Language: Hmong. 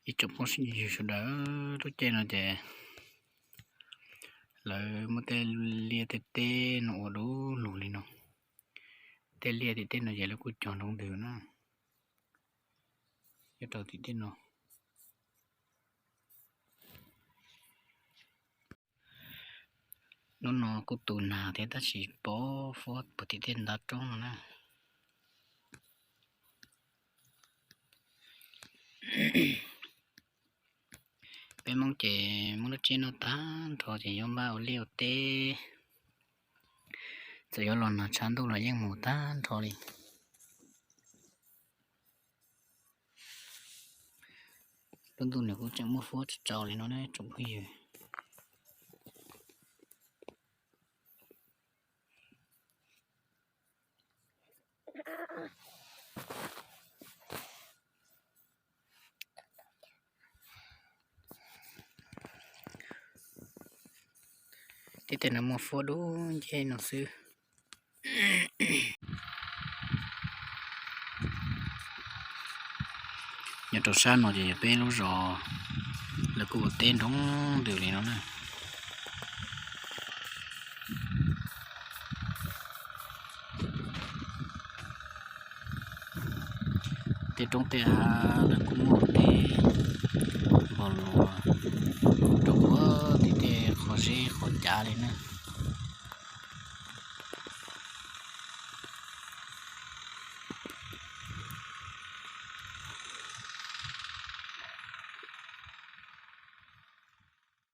Ib tsoom phooj ywg sawv daws, lub caij no ces lawv muab tej liaj tej teb no ua du lug li no. Tej liaj tim tej no ces lawv kuj cog nroo ntws na. Nyob rau tim tej no, hnub no kuj tu nag thiab tab sis pov fuab puag tim tej ntav roob no na. Peb Hmoob ces muaj lub tsev noj tag nrho ces yuav npaj ua liaj ua teb, txawm yuav los nag tshav ntuj los yeej mus tag nrho li. Lub ntuj nws kuj tseem muaj fuab tsaus tsaus li no ne tsoom phooj ywg. Tib tej no muaj fuab dub nceb no xwb. Nyob rau sab no ces yog peb lub zos, lawv kuj ua teb nroo ntws li no na. Tej roob tej hav lawv kuj muaj ua teb npog luas rau puag tim tej qhov zeb qhov cav li na.